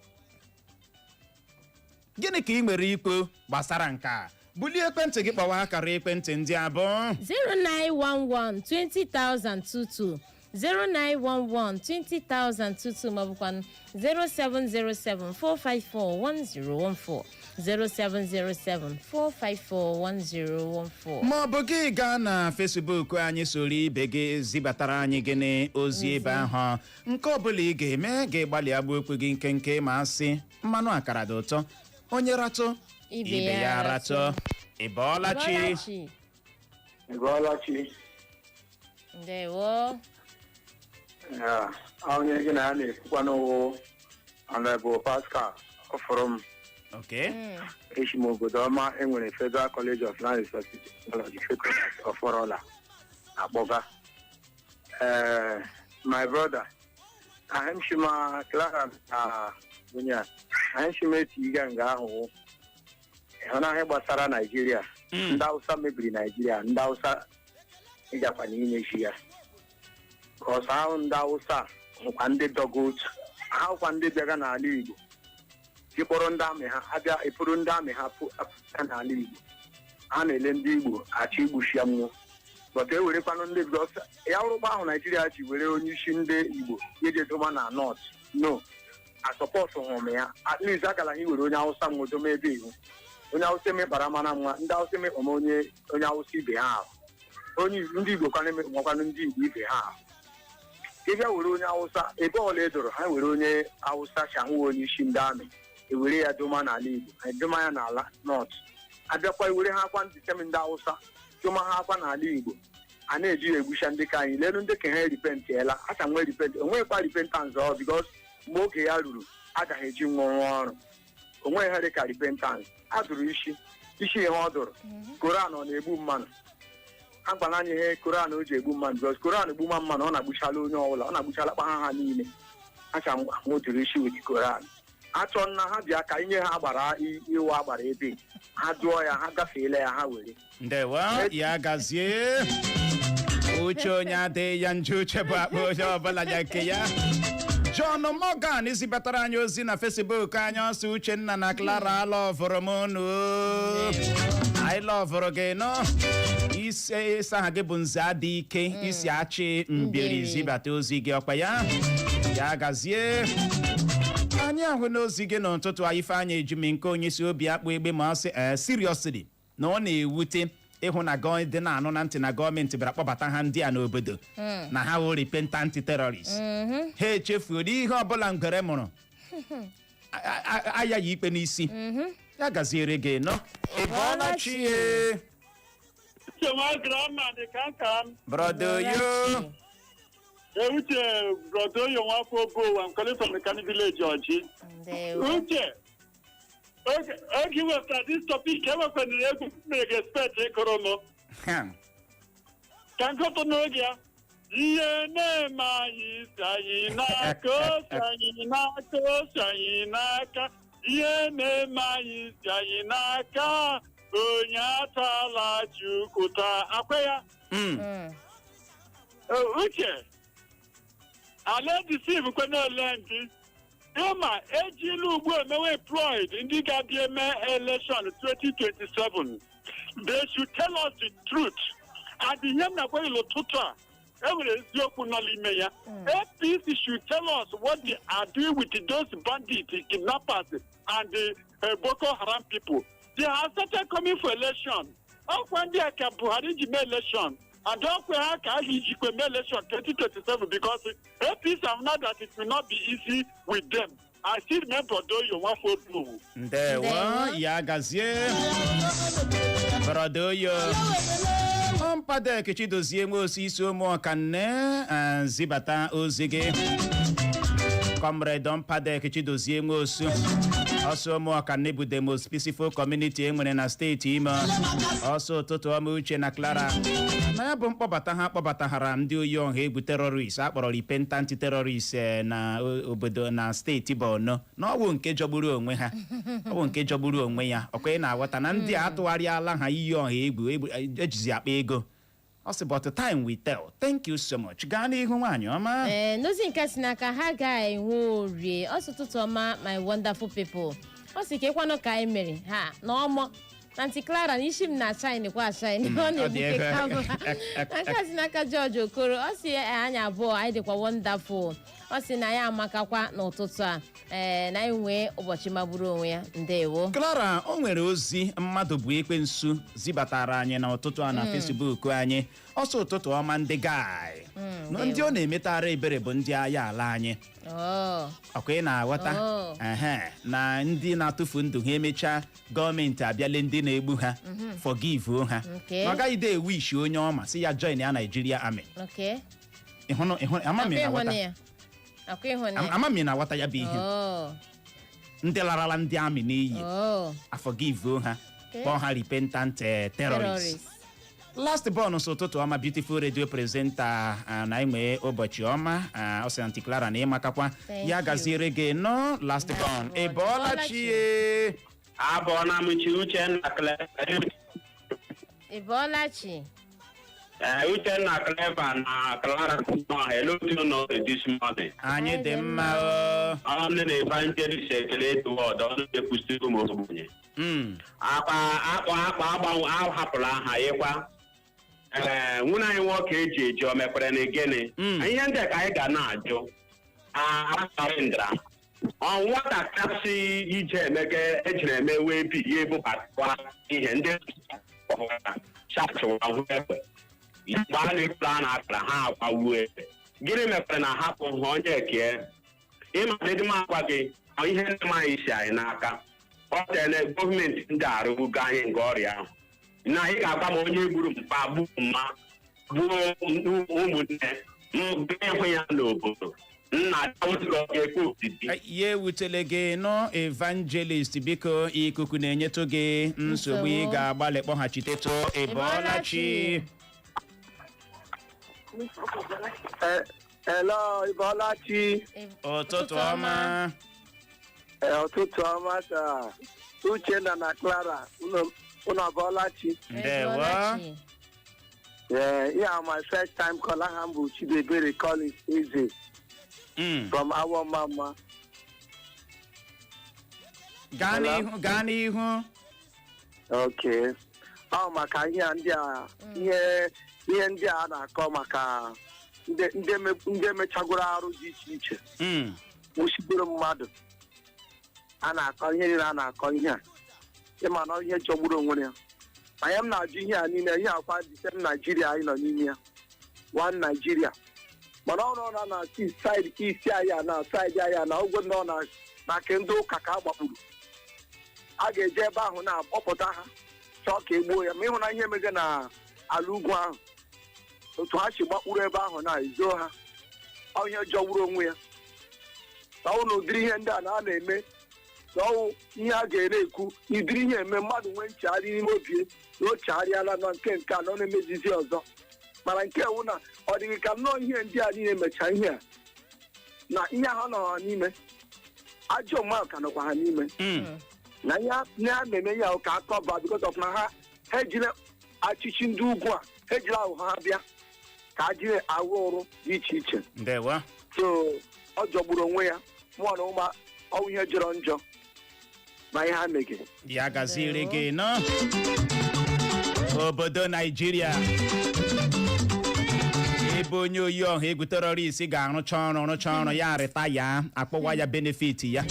Gịnị ka ị nwere ikwu gbasara nke a? Bulie ekwentị gị, kpọwa akara ekwentị ndị abụọ. 0911 20022, 0911 20022, maọbụkwa 0707 454 1014, 0707 454 1014. Ma ọ bụ gị gaa na Facebook anyị, soro ibe gị zibatara anyị gịnị ozi ebe ahụ. Nke ọbụla ị ga-eme, gị gbalịa gbuo okwu gị nkenke, ma asị mmanụ akara dị ụtọ, onye ratụ ibe ibe ya ya ratụ. Ị bọọla chi? Bọlachi. Ịbọọla chi. Ndewo. Ya, onye gị na ya na-ekwukwa n'ụwụ Honorable Pascal ọfụrụ m. Esi m obodo ọma enwere Federal College of Land Resources Technology, FECOLAT, Ọfọrọla akpọga. Ee, my brother, ahịmshima Clara na onye a ahịmshima etiga nga ahụ ịhụnahịa gbasara Naijiria. Ndị Hausa mebiri Naijiria, ndị Hausa ịgakwa n'inyechi ya ka ọsọ ahụ. Ndị Hausa hụkwa ndị dọga otu ha, hụkwa ndị bịaga n'ala Igbo jikpọrọ ndị amị ha abịa, epuru ndị amị ha apụta n'ala Igbo. Ha na-ele ndị Igbo achọ igbuchi ya mmụọ, but e werekwanụ ndị because ya rụkwa ahụ Naijiria ji were onye isi ndị Igbo eji edoma na North. No a support hụrụ m ya. At least agala ha iwere onye Hausa m doma ebe ihu onye Hausa emekpara mana nwa ndị Hausa emekpama onye Hausa ibe ha ahụ, onye ndị Igbo kwana emekpakwanụ ndị Igbo ibe ha ahụ. Ị bịa were onye Hausa ebe ọla edoro ha, were onye Hausa chahụ onye isi ndị amị, ewere ya doma n'ala Igbo, edoma ya n'ala North. Abịakwa ewere ha akwa ndị same ndị Hausa doma ha akwa n'ala Igbo, a na-eji ya egbucha ndị ka anyị. Lelu ndị ka ha repentiela, aka nwee repent, onweghịkwa repentance ọ, because mgbe oge ya ruru agaghị eji nwa rụọ ọrụ. Onweghị ha dị ka repentance a dụrụ isi isi ihe ọ dụrụ. Koran ọ na-egbu mmadụ? Agwala anyị ihe Koran o ji egbu mmadụ, because Koran egbuma mmadụ, ọ na-agbuchala onye ọbụla, ọ na-agbuchala kpa ha niile. Acha nwụduru isi with Koran. Achọ nna ha bịa ka inye ha agbara iwu agbara ebe ha jụọ ya, ha gafeela ya, ha were. Ndewo, ya gazie. Uche onye adịghị ya njọ, uche bụ akpa onye ọbụla ya nke ya. John Morgan zibatara anyị ozi na Facebook anyị, ọsọ Uchenna na Clara, alọvụrụ m unu. Anyị lọvụrụ gị nọ ise. Ịsa aha gị bụ Nze Adị Ike, isi achị mbiri. Mbiri. Zibata ozi gị ọkwa ya. Ya gazie. Anyị ahụ n'ozi gị n'ụtụtụ a, Ifeanyị Ejimi nke onye isi obi akpụ egbe, ma ọ sị ee, seriously, na ọ na-ewute ịhụ na dị na-anụ na ntị na gọọmenti bịara kpọbata ha ndị a n'obodo na ha wụ repentant terrorist. Ha echefuo n'ihe ọbụla ngwere mụrụ aya ya ikpe n'isi. Ya gaziere gị nọ. Ị bọọla chi ye? Uche nwa grandma dị ka nka m. Brother yo. Uche, brother Oyo nwafọ Obowa, I'm calling from Mechanic Village, Ọjị. Ndewo. Uche, oge wepụtara this topic, ewekwanịrị egwu mere gị expect ịkụrụ mụ. Ka nkọtọ n'oge ya. Ihe na-eme anyị si anyị n'aka, o si anyị n'aka, o si anyị n'aka. Ihe na-eme anyị si anyị n'aka. Onye atala Chukwu taa. Akwa ya. Uche, ala deceive kwe ole ndị ịma ejila ugbu a emewe employed ndị ga-abịa eme election 2027. They should tell us the truth, and ihe m na-agwa gị n'ụtụtụ a, e nwere eziokwu nọ n'ime ya. APC should tell us what they are doing with those bandits, kidnappers and the Boko Haram people. They have started coming for election. Ọkwa ndị a ka Buhari ji mee election, and ọkwa ha ka a ga-ejikwa mee election 2027, because APC have not that it will not be easy with them. I still remember Doyo Nwafọ Obowu. Ndewo. Ndewo. Ya gazie, brother Oyo. Ọmpadek Chidozie nwe osi isi ụmụ ọkanne, zibata ozi gị. Comrade Ọmpadek Chidozie nwe osu, ọsọ ụmụ ọkanne bụ the most peaceful community e nwere na steeti Imo. Ọsọ ụtụtụ ọma, Uche na Clara. Na ya bụ mkpọbata ha kpọbataghara ndị oyi ọha egwu terrorist akpọrọ repentant terrorist na obodo na steeti Borno, na ọwụ nke jọgburu onwe ha, ọwụ nke jọgburu onwe ya. Ọkwa ị na-aghọta na ndị a atụgharịala ha iyi ọha egwu ejizi akpa ego. Ọ sị, but time will tell. Thank you so much. Gaa n'ihu, nwaanyị ọma. Ee, n'ozi nke si n'aka ha ga-enwe orie, ọsọ ụtụtụ ọma, my wonderful people. Ọ sị ka ịkwanụ ka anyị mere ha na ọmọ na ntị Clara na isi m na shine kwa shine, ọ Ọ dị na-egbuke ego. ka na nke a si n'aka George Okoro. Ọ sị anyị abụọ anyị dịkwa wonderful. Ọ sị na ya amakakwa n'ụtụtụ a, ee, na anyị nwee ụbọchị magburu onwe ya. Ndewo. Clara, o nwere ozi mmadụ bụ ekwensu zibatara anyị n'ụtụtụ a na Facebook anyị. Ọsọ ụtụtụ ọma, ndị guy. Na ndị ọ na-emetara ebere bụ ndị agha ala anyị. Oh. Ọkwa ị na-aghọta? Oh. Ehe, na ndị na-atụfu ndụ ha, emechaa gọọmenti abịale ndị na-egbu ha forgive ha. Na ọ gaghị de ewishi onye ọma si ya join ya Nigeria Army. Ịhụnụ ama m ị Akwa na-aghọta? ịhụnụ ya, akwa ịhụnụ ya. Ama m ị na-aghọta ya bụ ihe. Oh. Ndị larala ndị amị n'iyi, Oh. aforgive ha, kpọọ ha repentant terrorists. Terrorist. Last born sị ụtụtụ ọma, beautiful radio presenter, na enwee ụbọchị ọma. Ọ sị Aunty Clara na ịmakakwa. Thank Ya you. gaziere gị nọ, last born. Ị bọọla chi ye? Abọọla m chi, Uchenna Clever. Ị bọọla chi? Ee, Uchenna Clever na Clara nọ. Hello to you this morning. Anyị dị mma o. Ọnụ na Evangelist Ekele Edward, ọnụ na-ekwusi ụmụ ogbenye. Akpa akpa akpa agbanwe ahapụrụ aha ịkwa. Ee, nwunye anyị nwoke eji eji o mekwere na gịnị? Ihe ndị a ka anyị ga na-ajụ. Asarị ndara. Ọ nwatakasị ije emeke ejiri eme wee bi ya ebubatakwa ihe ndị chatụwa hụ egbe mgbe a na-ekpere a na-akara ha agbawuo egbe. Gịnị mekwere na hapụ ha onye kee ịma na ịdị m agwa gị ọ ihe ndị m anyị si anyị n'aka ọ tele gọọmenti ndị arụgo anyị nke ọrịa ahụ na ị ga-agwa m onye gburu mpa, gbuo mma, gbuo ụmụnne m ịhụ ya n'obodo nna ọ ga-ekwe obibi. Ya ewutele gị nọ, Evangelist. Biko, ikuku na-enyetụ gị nsogbu, ị Nsogbu. ga-agbalị kpọghachitetụ. Ị bọọla chi? Hello, Ibolachi. Ụtụtụ ọma. Ee, ụtụtụ ọma taa. Uchenna na Clara, unu abọọlachi. Ndewo. Ebolachi. Yeah, yeah, my first time caller, aha m bụ Chidebere Collins Eze from Awọ Mama. Gaa Hello? n'ihu, gaa n'ihu. Okay. Ọ maka ihe a ndị a ihe ndị a na-akọ maka ndị mechagoro arụ dị iche iche nwụchigoro mmadụ a na-akọ ihe niile a na-akọ ihe a, ịma na ihe jọgburu onwe ya. Ma ya m na-ajụ ihe a niile, ihe akwa the same Nigeria anyị nọ n'ime ya, one Nigeria, mana ọrụ ọ na side isi anyị a na side anyị a na ụgwọ nọ na nke ndị ụka ka a gbakpuru, a ga-eje ebe ahụ na-akpọpụta ha chọọ ka e gbuo ya. Ma ịhụ na ihe mege na ala ugwu ahụ, otu ha si gbakpuru ebe ahụ na-ezo ha, ọ ihe jọgburu onwe ya. Na ọ na ụdịrị ihe ndị a na a na-eme na ọwụ ihe a ga-ere ekwu, ụdịrị ihe eme mmadụ nwee nchegharị n'ime obi ya, na o chegharịala na nke a na ọ na-emezizi ọzọ. Mana nke ewu na ọ dịghị ka nnọọ ihe ndị a niile mechaa ihe a na ihe ahụ nọ ha n'ime, ajọ mmadụ ka nọkwa ha n'ime na ihe a na-eme ya ka akọba because of na ha ejiri achịchị ndị ugwu a, ha ejiri aghụghọ ha bịa ka a jiri arụ ọrụ dị iche iche. Ndewo. So ọ jọgburu onwe ya. Mụọ na ụma ọwụ ihe jọrọ njọ ma ihe ha megere. Ya gaziri gị nọ. Obodo Naijiria, ebe onye oyi ọha egwu terrorist ga-arụcha ọrụ, rụcha ọrụ ya, rịta ya, akpọwa ya benefit ya,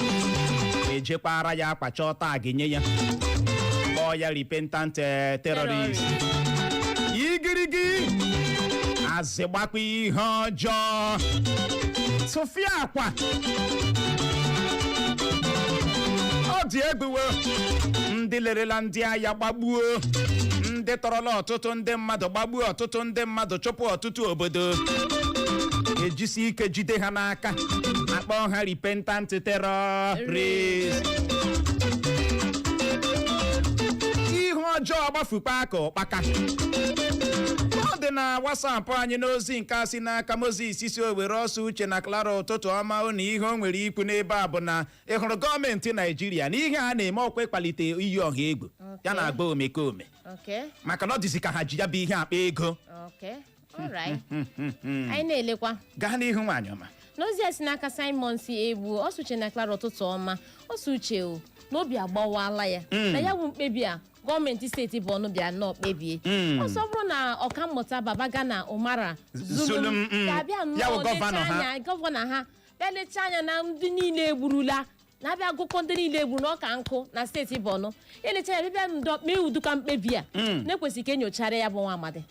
ejekwara ya akwa, chọọ tag nye ya, kpọọ ya repentant terrorist. Igirigi azịgbakwa ihe ọjọọ tụfịa akwa. Ọ dị egbuwo ndị lerela ndị agha, gbagbuo ndị tọrọla ọtụtụ ndị mmadụ, gbagbuo ọtụtụ ndị mmadụ, chụpụ ọtụtụ obodo, ejisi ike jide ha n'aka, akpọ ha repentant terrorist. Ihe ọjọọ gbafukpa aka ụkpaka. Ọ dị na WhatsApp anyị n'ozi nke a si n'aka Moses si Owere ọsọ. Uche na Clara, ụtụtụ ọma na ihe o nwere ikwu n'ebe a bụ na ị hụrụ gọọmenti Naijiria na ihe a na-eme ọkwa ịkwalite iyi ọha egwu ya na agba omekome maka na ọ dịzi ka ha ji ya bụ ihe akpa ego. Okay, alright. Anyị na-elekwa. Gaa n'ihu, nwaanyị ọma. N'ozi a si n'aka Simon si Egbu ọsụ, Uche na Clara, ụtụtụ ọma. Ọsụ Uche o n'obi agbawala ya na ya bụ mkpebi a gọọmenti steeti Borno bịa nnọọ kpebie ọsọ. Bụrụ na ọkammụta Babagana Umara Zulum, Zulum ga-abịa Ya nnọọ bụ gọvanọ lechaa ha. anya, gọvanọ ha bịa lechaa anya na ndị niile egburula, na-abịa agụkọ ndị niile egburu na ọka nkụ na steeti Borno, elecha ya, bịa ndọ kpee uduka mkpebi a na-ekwesịghị ka enyochara ya bụ nwa amadi.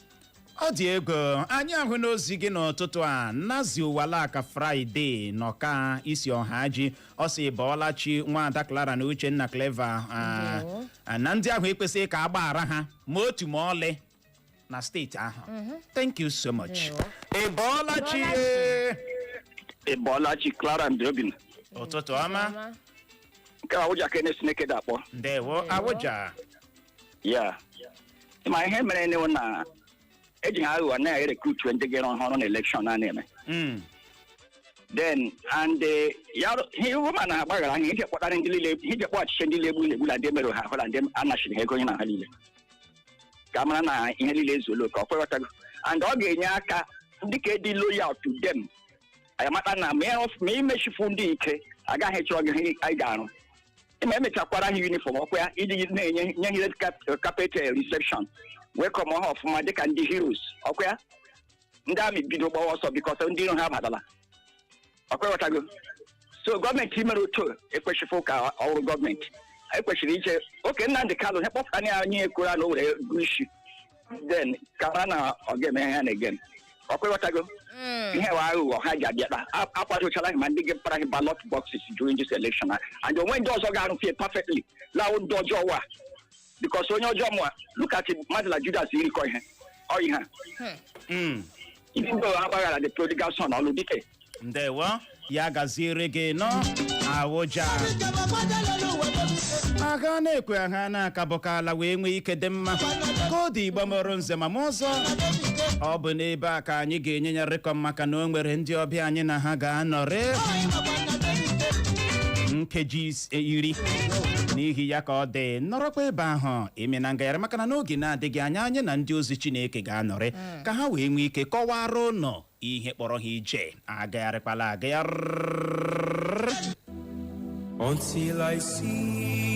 Ọ dị ego. Anyị ahụ n'ozi gị n'ụtụtụ a, Nazi Ụwalaka Friday nọka isi ọha ji ọ sị bọọlachi nwaada Clara na Uchenna Clever. Ndewo. Na ndị ahụ ekwesịghị ka a gbaghara ha ma otu ma ọlị na steeti ahụ. Thank you so much. Ndewo. Ị bọọla chi? Ị bọọla chi, Clara ndị Obinna. Ụtụtụ ọma. Nke a ụja kene Chineke dakpọ. Ndewo, Awụja. Ya ma ihe mere n'iwu na eji ha aghụghọ na-erecruit ndị gara ọhụrụ na election a na-eme. Then and ya ihe woman na-agbaghara ha ihe kpọtara ndị niile, ihe kpọghachiche ndị niile egburu egbu na ndị mere ha ahụ na ndị anachiri ha ego ihe na ha niile, ka a mara na ihe niile ezuola oke. Ọ kweghọtago, and ọ ga-enye aka ndị ka dị loyal to them. Anyị amata na ma imechifu ndị ike agaghị chọọ gị ihe anyị ga-arụ ma emechakwara ha uniform ọkwa ya iji na-enye nye ha red carpet reception, welcome ha ọfụma dịka ndị heroes. Ọkwa ya ndị amị bido gbawa ọsọ because ndị iro ha abatala. Ọkwa ịghọtago? So gọọmenti mere otu ekwesịfụ ka ọrụ gọọmenti ekwesịrị iche oke Nnamdị Kanụ ihe kpọpụta ya anyị ekwura na o were gu isi, then ka mara na ọ ga-eme ihe ha na-egen. Ọkwa ịghọtago? Ihe wa aghụghọ ha ji abịa akwadochala ha ma ndị ga-epara ha ballot boxes during this election, and onwe ndị ọzọ ga-arụfie perfectly lawụ ndị ọjọọ wa, because onye ọjọọ mụa, look at mmadụ na Judas irikọ ihe ọ ihe a. Even though ha gbaghara the prodigal son ọlụ dike. Ndewo, ya gaziere gị nọ, Awụja. Agha na-ekwe agha na-akabụka ala wee nwee ike dị mma ka ọ dị. Igbo mụrụ nze ma m ọzọ, ọ bụ n'ebe a ka anyị ga-enye ya rịkọm, maka na o nwere ndị ọbịa anyị na ha ga-anọrị nkeji 10. N'ihi ya ka ọ dị, nọrọkwa ebe ahụ ime na ngagharị, maka na n'oge na-adịghị anya, anyị na ndị ozi Chineke ga-anọrị ka ha wee nwee ike kọwara ụnọ ihe kpọrọ ha ije agagharịkwala agagharị. Until I see